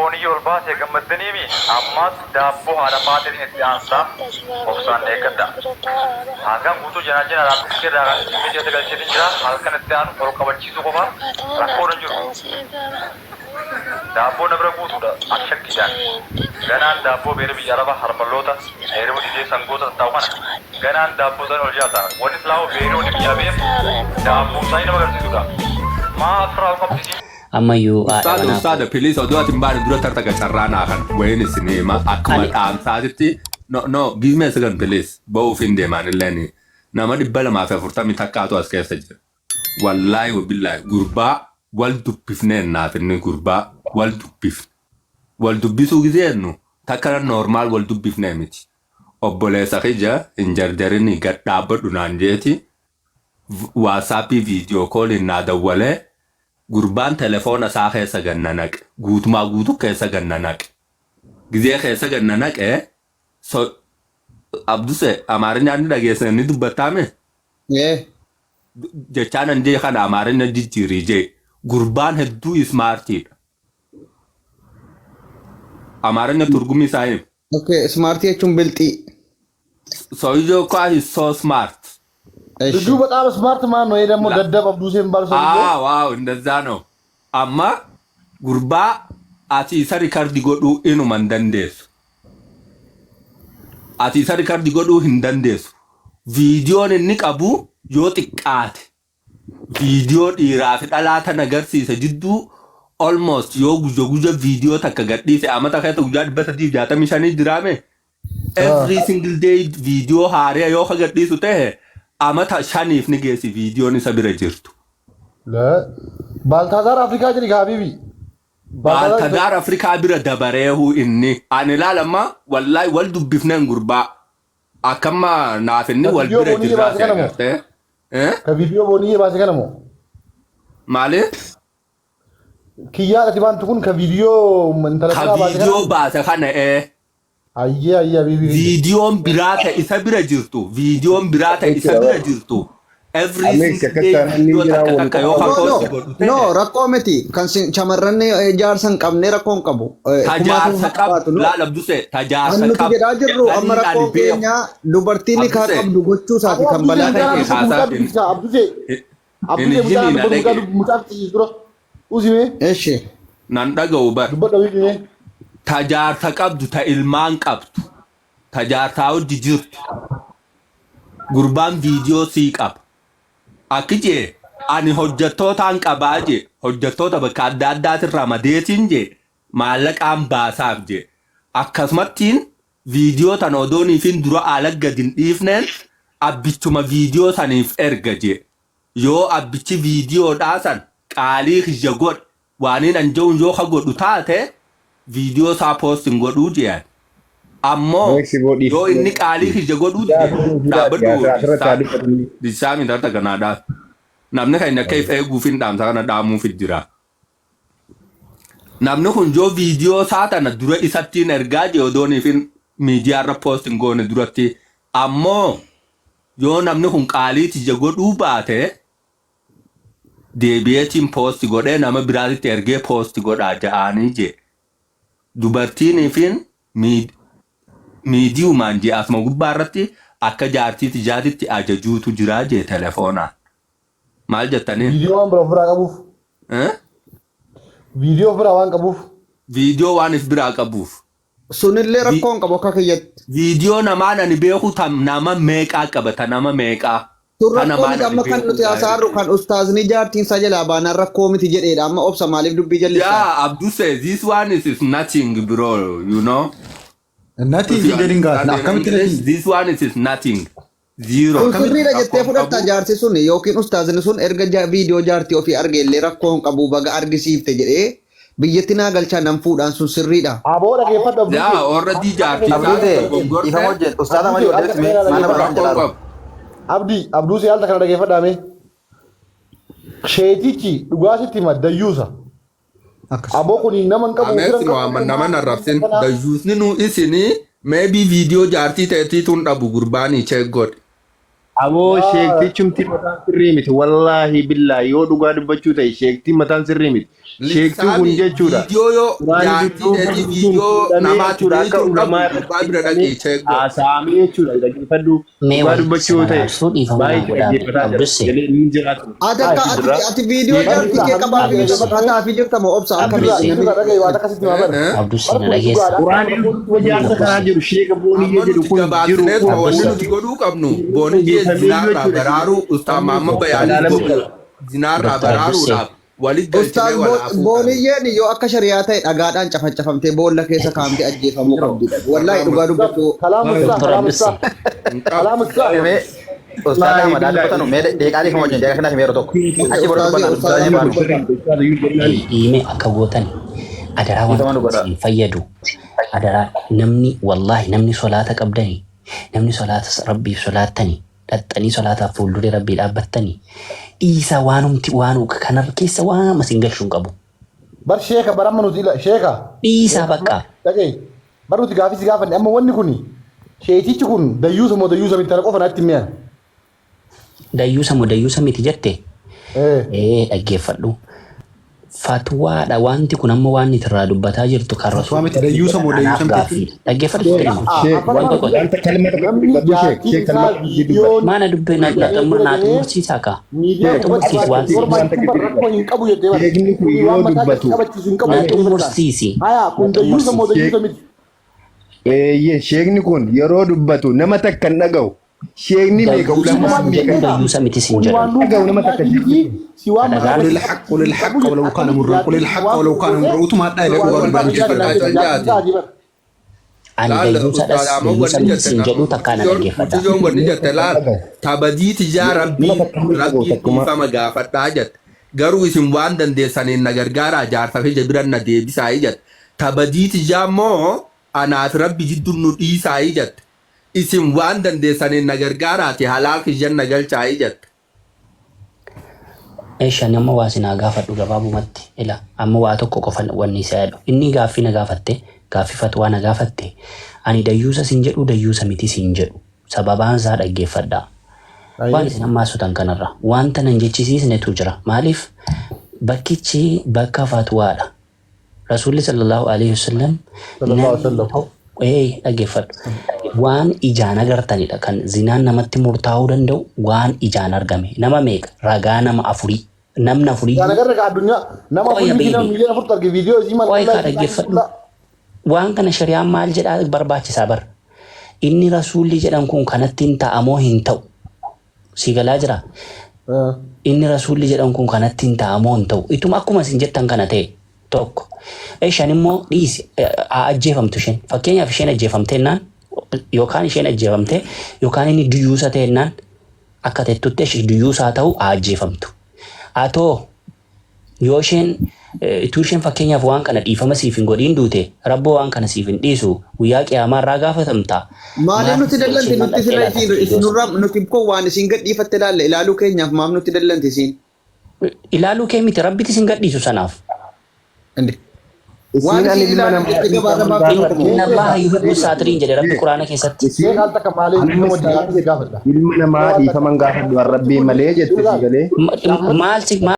Booniyyee ol baase gammaddaniimi? Ammas daabboo haadha faaxeetiin itti aansa, obsaan eeggadha. Halkan guutuu janaajjanaadhaan dhukkee irraa kaasee simmeetii keessa galcheetiin jira. Halkan itti aanu ol qabachiisuu qofa, rakkoon hin jiru. Daabboo na bira guutuudha ati shakkiidhaan. Ganaan daabboo beera biyya araba harmalloota heeruma didee sangoota tattaa'u kana ganaan daabboo isaanii ol yaasa. Wanni silaahuu beerri wanni biyyaa beef daabboo isaanii nama agarsiisuudha. Maa asirraa ol qabdi isiin? Ammayyuu haadha Ustaada manaa ustaada koo. please oduu ati hin baane dura tartaga carraa naa kan wayin isin hima akkuma Ani dhaamsaatitti. No, no, give me a second, please. Ba'uuf hin deemaan illeen nama 240 takkaatu as keessa jira. Wallaahi wabillaahi, gurbaa wal dubbifneen naaf inni gurbaa wal dubbifne. Wal dubbisuu gisee jennu takka normal wal dubbifnee miti. Obboleessa kiyya, hin jarjarinii gad dhaabbadhu naan jeeti. WhatsAppii video calliin naa dawwalee, gurbaan telefoona isaa keessa ganna naqe. Guutumaa guutuu keessa ganna naqe. Gizee keessa ganna naqe, so Abduse, Amaarinyaan ni dhageessan, ni dubbattaame? Ee. Jechaan an jee kana Amaarinya jijjiirii jee. Gurbaan hedduu smartiidha. Amaarinya turgumii isaa himi. Okay, smartii jechuun bilxii. ሰውየው እኮ is so smart. ልጁ እሺ። በጣም smart man ነው። ይሄ ደግሞ ደደብ አብዱሴ የሚባል ሰውዬ። አዎ፣ እንደዛ ነው። Amma gurbaa ati isa record godhuu inuma hin dandeessu. Ati isa record godhuu hin dandeessu. Viidiyoon inni qabu yoo xiqqaate viidiyoo dhiiraa fi dhalaa tan agarsiise jidduu almost yoo guyya guyya viidiyoo takka gadhiise, amata keessa guyyaa 365 jiraame, every single day viidiyoo haaraa yoo ka gadhiisu ta'e, amata 5f ni geessi viidiyoon isa bira jirtu. ባልታዛር አፍሪካ jiri habibi. Baaltadaar Afrikaa bira dabareehu inni. Ani ilaalama, wallahi wal dubbifneen gurbaa. Akkamma naaf inni wal Viidiyoo bira boonii jirraa baase si kana moo? agartee. Eh? ከቪዲዮ ቦኒዬ baase kana moo? Maali? Kiyyaa ati baantu kun ka viidiyoo intala Ka sanaa baase kana? viidiyoo baase kana ee. Ayyee, ayyee, habibi. Viidiyoon biraa ta'e isa bira jirtu. Viidiyoon biraa ta'e isa bira jirtu. Every Amees single akka day taanaan ni viidiyoo jira takka wal takka yoo No, ka no, post godhu no, ta'e. rakkoo miti. Kan shamarran jaarsa hin qabne rakkoo hin qabu. Ta Kumaatuma jaarsa haa qabaatu. qabdu. No. Laal Abduse, ta Kan jaarsa nuti qabdu. jedhaa jirru amma Kaniin ani rakkoon beeku. keenya dubartiin nikaa Abduse. qabdu gochuu isaati kan balaa Abduse. ta'e. Haasaa Abduse. hin Abduse, mucaa ijjiniin na mucaa dhage. mucaa dura usime. Eshi. Nan dhaga'u bar. Dubbadha wiiqime. Ta jaarsa qabdu, ta ilmaan qabdu, ta jaarsaa hojii jirtu. Gurbaan viidiyoo sii qaba. Akki jee, ani hojjettootaan qabaa jee, hojjettoota bakka adda addaatirraa madeetiin jee, maallaqaan baasaaf jee. Akkasumattiin viidiyoo tana odooniifin dura ala gadi hin dhiifneen abbichuma viidiyoo saniif erga jee. Yoo abbichi viidiyoodhaa san qaalii kiyya godhe, waaniin an je'uun yoo ka godhu taate, viidiyoo isaa post hin godhuu jean. Ammoo Reeksi boo yoo inni qaalii kiyya godhuu dide, dhaabbadhu. Asirratti haa dubbatu. Dissaami tarta kanaadhaaf. Namni keenya akka if eeguuf hin dhaamsa kana dhaamuuf jira. Namni kun yoo viidiyoo isaa tana dura isattiin ergaa jee, odooniif miidiyaa irra post hin goone duratti, ammoo yoo namni kun qaalii tiyya godhuu baate, deebi'eetiin post godhee nama biraatitti ergee post godhaa ja'aanii jee. Dubartiiniifin miidiyumaan jee asuma gubbaa irratti akka jaartii tijaatitti ajajuutu jiraa jee telefoonaan. Maal jettaniin? Viidiyoo waan bira ofirraa qabuuf. Eh? Viidiyoo ofirraa waan qabuuf. Viidiyoo waan if biraa qabuuf. Sunillee rakkoo hin qabu akka kiyyatti. Viidiyoo namaan ani beeku tam nama meeqaa qabata, nama meeqaa. Sun Ta rakkoo namaan miti ani amma kan beeku nuti haasa'aa jirru kan ustaazni jaartiin isaa jalaa baanaan rakkoo miti jedheedha. Amma obsa, maaliif dubbii jallistaa? Yeah, Abduse, this one is nothing, bro. Nothing If you jedhin gaafna understand in akkamitti English, nothing? this one is nothing. Zero. Kun sirriidha jettee Rakkoon fudhatta qabu. jaarsi sun yookiin ustaazni sun erga viidiyoo jaartii ofii arge illee rakkoo hin qabu, baga argisiifte jedhee biyyatti naa galchaa nan fuudhaan, sun sirriidha. Aboo, dhageeffadhu Abduse. Yeah, already jaartii isaa Abduute dogongorte. ifama hojjet ustaada malee Abduse, wal mee maal nama afaan Rakkoon jalaa qabu. Abdii, Abduse, haala kana dhageeffadhaame. Sheetichi dhugaa sitti hima, dayyuusa. Akkas. Aboo, kun nama hin qabu. Amees fira hin nu qabu. amma nama narrabsin. Dayyuusni nu isinii maybe viidiyoo jaartii ta'eetiituun dhabu gurbaanii check godhe. Aboo sheektichumti mataan sirrii miti. Wallaahi billaahi yoo dhugaa dubbachuu ta'e sheektiin mataan sirrii miti. Sheektiin kun Saami jechuudha. viidiyoo yoo Quraanni jaartii gidduu teetii kun viidiyoo fuudhamee namaatti jechuudha akka deebituu qabdu ulamaa gurbaa bira dhaqee sheekoo. haasa'amee jechuudha. Dhaggeeffadhu Mee dhugaa walitti dubbachuu yoo isin ta'e araarsuu dhiifama naa baay'ee godhaa dhaggeeffataa jira. Abdusse. Galee inni jiraatu. Ati akka Baay'ee ati jira. ati viidiyoo jaartii kee qabaa fi Abdusse. taa'aa jirta moo obsa akka Abdusse. namni Dhagaye waan akkasitti maa bara. Abdusse Bara na kun dhageessa. dhugaadha. Quraanni duuba jaarsa kanaa jiru sheeka booniyyee Amma jedhu nuti kun jiru gabaabsinee kun wanni Abdusse. nuti godhuu qabnu booniyyee guutamee zinaarraa jechuudha. baraaruu ustaan Maamma Bayaanis Ilaalamuu qaba. zinaarraa Dr. Abdusse. baraaruudhaaf walit Ustaaz galchinee wal haafuu qabna. Booniyyeen yoo akka shari'aa ta'e dhagaadhaan cafacafamtee boolla keessa kaa'amtee ajjeefamuu qabdudha. Wallaahi dhugaa dubbachuu Kalaamu isaa Dr. kalaamu Abdusse. isaa Hin qabdu. kalaamu isaa. Mee ustaadha Wallaahi Ahmad haa dubbatanu billaahi. mee deeqaa dhiifama wajjin deeqaa kennaa yeroo tokko achi booda Ustaazii dubbanna ustaazii ustaazii baanu dubbata. Dhiime akka gootan adaraa dhiifama wanta nu godha. isin fayyadu adaraa namni wallaahi namni solaata qabdanii namni solaata rabbiif solaattanii dhaxxanii solaataaf fuulduree rabbii dhaabbattanii dhiisaa waanumti waan kanar keessa waan isin galchuu hin qabu. Bar sheeka bar amma nuti ila sheeka. Dhiisaa bakka. Dhagaye bar nuti gaafii si gaafanne amma wanni kun sheetichi kun dayyuusa moo dayyuusa miti tana qofa natti mi'a. Dayyuusa moo dayyuusa miti jette Eh. ee dhaggeeffadhu. Fatwaadha wanti kun amma waan itti irraa dubbataa jirtu kan Fatwaa miti rasuulli dayyuusa moo jedhan dayyuusa anaaf miti jechuun? gaaffiidha. Dhaggeeffadhu sitti hima. Sheek Afaan wanta Wanta wanta kalma tokko namni dubbadhu sheek jaartii sheek kalma isaa tokko dubbadhu. viidiyoon Maana dubbee na fuudhamee bira naa gahee xumursiisaa kaa. miidiyaa Na gubbatti xumursiisi waan baasee si ormaa Wanta jechuun bar rakkoo hin qabu jettee bara. Sheekni kun Kuni yoo waan mataa dubbatu keessa qabachiisu hin qabu Na jettee bara. xumursiisi. Haya Na kun dayyuusa moo xumursiisi. dayyuusa miti. Eeyyee sheekni kun yeroo dubbatu nama takka hin dhaga'u. Sheekni meeqa Dayyuusa ulamaan sin meeqa jedhu dayyuusa miti sin Kuni waan jedhan. lubbuu dhaga'u nama takka namaatiifi si waan mataa sheekni kun. قل keessa الحق قل qabachiisu hin الحق qabu ولو jette كان akkamitti مرا قل jaartiin الحق waan ولو kun كان مرا gootee utuma hadhaa si illee waan dhugaa mataa dubbannu keessa jechuudha. jiraate jaartii isaati bara. Ani Laal dayyuusadhas ustaad amma dayyuusa wanni miti jette sin jedhu takkaa na dhaggeeffadha. mucayyoon wanni jette laal tabadii tijaa Nama rabbiin takka hin dhaga'u rabbiin takkuma. dhiifama gaafadhaa jette garuu isin waan dandeessaniin na gargaaraa jaarsa fi jabiran na deebisaa jette tabadii tijaa immoo anaaf rabbi jidduu nu dhiisaa jette isin waan dandeessaniin na gargaaraati halaal kiyyan na galchaa jette. Eeshaan amma waa sinaa gaafadhu gabaabumatti ila amma waa tokko qofa wanni isa jedhu inni gaaffii na gaafatte gaaffii fatwaa na gaafatte ani dayyuusa sin jedhu dayyuusa miti sin jedhu sababaan isaa dhaggeeffadha. Waan isin ammaa sutan kanarra wanta nan jechisiisnetu jira maaliif bakkichi bakka fatwaadha. Rasuulli sallallahu alaihi wasallam Sallallahu alaihi namni wasallam. tokko ee dhaggeeffadhu waan ijaan agartanidha kan zinaan namatti murtaa'uu danda'u waan ijaan argame nama meeqa ragaa nama afurii namni afurii Kana garra ka addunyaa nama Qoya afurii fi nama baby. miiliyoona afurtu arge viidiyoo isii maal Qoy qullaa kaa isii dhaggeeffadhu. qullaa. Waan kana shari'aan maal jedhaa barbaachisaa bar. Inni rasuulli jedhan kun kanatti hin ta'amoo hin ta'u. Si galaa jira. Inni rasuulli jedhan kun kanatti hin ta'amoo hin ta'u. Ituma akkuma isin jettan kana ta'e tokko. Shan immoo dhiisi haa ajjeefamtu isheen. Fakkeenyaaf isheen ajjeefamteennaan yookaan isheen ajjeefamte yookaan inni duyyuusa ta'ennaan akka tettutti ishee duyyuusaa ta'u haa ajjeefamtu. Haa ta'u yoo isheen utuu isheen fakkeenyaaf waan kana dhiifama siif hin godhiin duute rabboo waan kana siif hin dhiisu guyyaa qiyaamaa irraa gaafatamta. Maaliif nuti dallanti nuti sila isin isinurraa nuti koo waan isin gadhiifatte ilaalle ilaaluu keenyaaf maaf nuti dallanti isin? Ilaaluu kee miti rabbiti isin gadhiisu sanaaf. Inde. Waan Isiin ani isin ilma ilaalu namaa jettee gabaasa dhiifama maaf gaafadhu. Inna Allaha yuhibbu saatiriin jedhe rabbi quraana keessatti. Sheek al takka maaliif nama wajjin gaafii gaafadha. Ilma namaa dhiifama gaafadhu rabbii malee jette si galee. Maal si